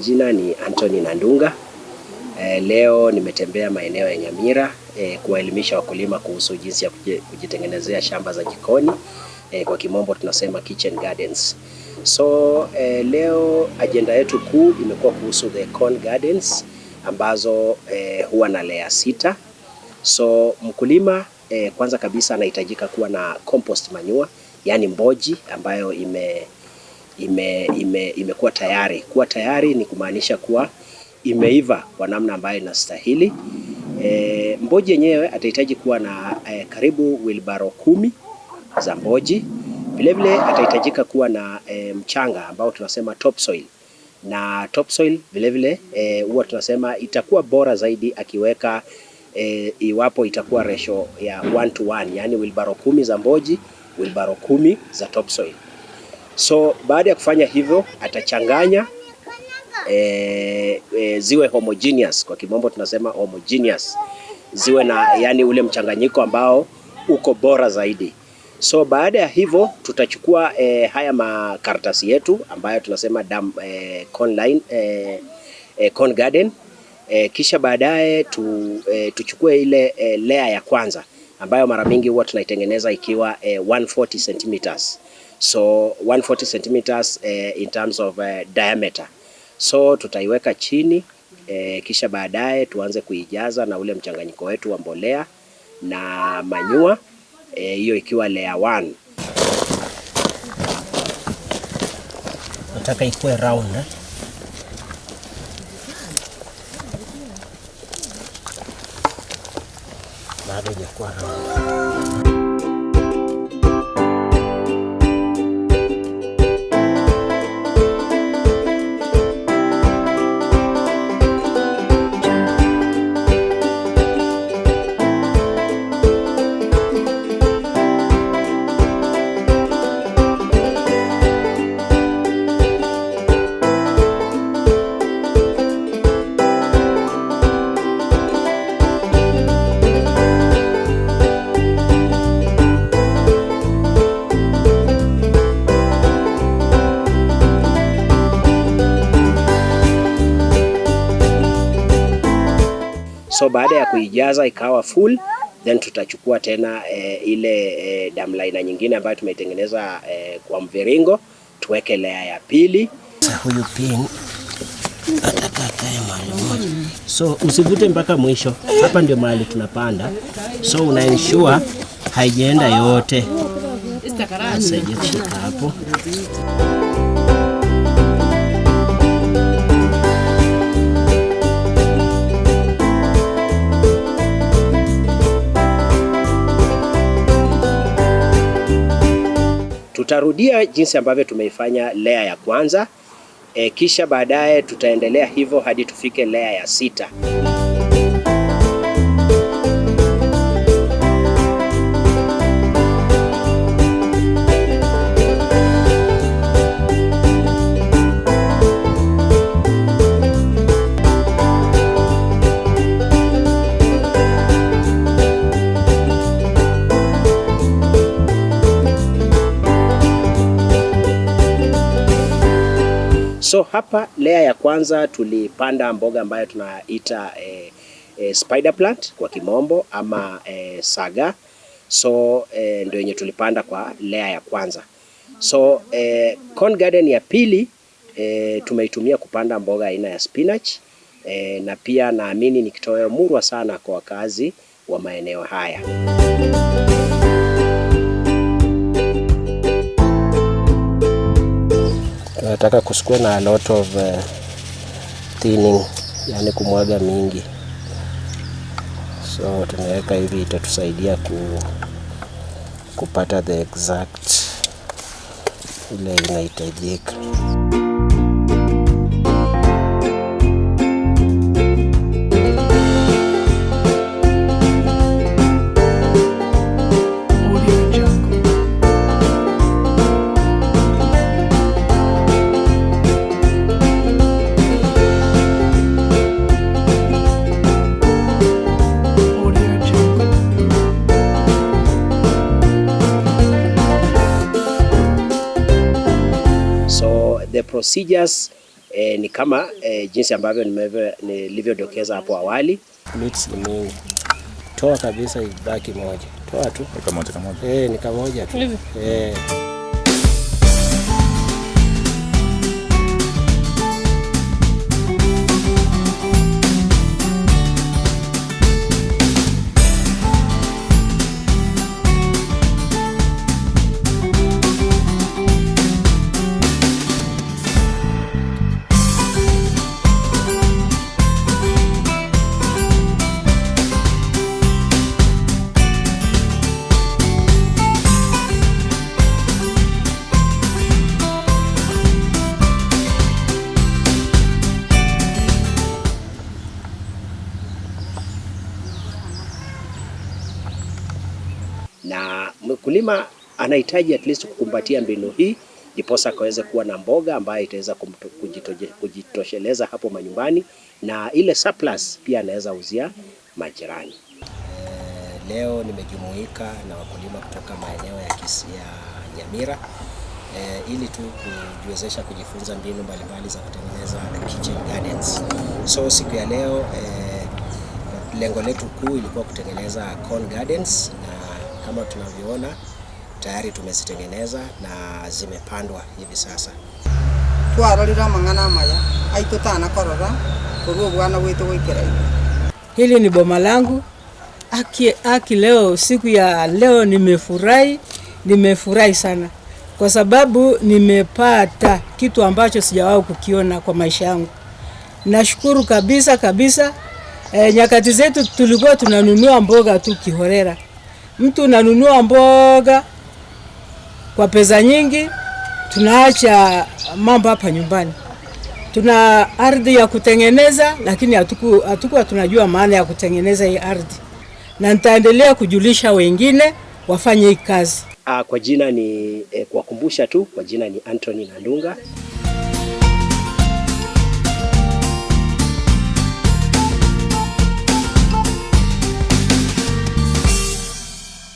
Majina ni Anthony Nandunga. Leo nimetembea maeneo ya Nyamira kuwaelimisha wakulima kuhusu jinsi ya kujitengenezea shamba za jikoni, kwa kimombo tunasema kitchen gardens. So leo ajenda yetu kuu imekuwa kuhusu the corn gardens ambazo huwa na layer 6. So mkulima kwanza kabisa anahitajika kuwa na compost manure, yani mboji ambayo imekuwa tayari. Kuwa tayari ni kumaanisha kuwa imeiva kwa namna ambayo inastahili. Mboji yenyewe atahitaji kuwa na karibu wheelbarrow 10 za mboji. Vile vile atahitajika kuwa na mchanga ambao tunasema topsoil. Na topsoil vile vile huwa tunasema itakuwa bora zaidi akiweka iwapo itakuwa ratio ya 1 to 1, yani wheelbarrow 10 za mboji, wheelbarrow 10 za topsoil. So baada ya kufanya hivyo atachanganya ziwe homogeneous, kwa kimombo tunasema homogeneous, ziwe na yani ule mchanganyiko ambao uko bora zaidi. So baada ya hivyo tutachukua haya makaratasi yetu ambayo tunasema dam, corn line, corn garden, kisha baadaye tuchukue ile layer ya kwanza ambayo mara mingi huwa tunaitengeneza ikiwa 140 centimeters. So 140 centimeters in terms of diameter. So tutaiweka chini, kisha baadaye tuanze kuijaza na ule mchanganyiko wetu wa mbolea na manyua, hiyo ikiwa layer 1. Nataka ikuwe round, eh? Bado haijakuwa round. So baada ya kuijaza ikawa full, then tutachukua tena ile dam liner nyingine ambayo tumeitengeneza kwa mviringo, tuweke layer ya pili. Huyu pin ataka akae mahali moja. So usivute mpaka mwisho. Hapa ndio mahali tunapanda. So una ensure haijaenda yote. Sasa kushika hapo. Tutarudia jinsi ambavyo tumeifanya layer ya kwanza, kisha baadaye tutaendelea hivyo hadi tufike layer ya 6. So hapa layer ya kwanza tulipanda mboga ambayo tunaita spider plant kwa kimombo ama saga. So ndio yenye tulipanda kwa layer ya kwanza. So corn garden ya pili tumeitumia kupanda mboga aina ya spinach, na pia naamini ni kitoweo murwa sana kwa wakazi wa maeneo haya. Tunataka kusikue na a lot of thinning, yani kumwaga mingi. So tunaweka hivi, itatusaidia kupata the exact ile inahitajika. Audio Jungle. Audio Jungle. So the procedures Ni kama jinsi ambavyo nilivyodokeza hapo awali. Mix ni mingi, toa kabisa, ibaki moja, toa tu. Kamoja kamoja. Ni kamoja tu. Na mkulima anahitaji at least kukumbatia mbinu hii ndiposa akaweze kuwa na mboga ambayo itaweza kujitosheleza hapo manyumbani, na ile surplus pia anaweza uzia majirani. Leo nimejumuika na wakulima kutoka maeneo ya Nyamira ili tu kujiwezesha kujifunza mbinu mbalimbali za kutengeneza kitchen gardens. So siku ya leo lengo letu kuu ilikuwa kutengeneza corn gardens, na kama tunavyoona tayari tumezitengeneza na zimepandwa hivi sasa. Twarorire amang'ana amaya aitutana korora korwa obwana bwitu gwikira igo. Hili ni boma langu. Aki, aki leo, siku ya leo nimefurahi, nimefurahi sana kwa sababu nimepata kitu ambacho sijawahi kukiona kwa maisha yangu. Nashukuru kabisa kabisa. Nyakati zetu tulikuwa tunanunua mboga tu kiholela. Mtu unanunua mboga kwa pesa nyingi, tunaacha mambo hapa nyumbani. Tuna ardhi ya kutengeneza, lakini hatukuwa tunajua maana ya kutengeneza hii ardhi, na nitaendelea kujulisha wengine wafanye hii kazi. Kwa jina ni kuwakumbusha tu, kwa jina ni Anthony Nandunga.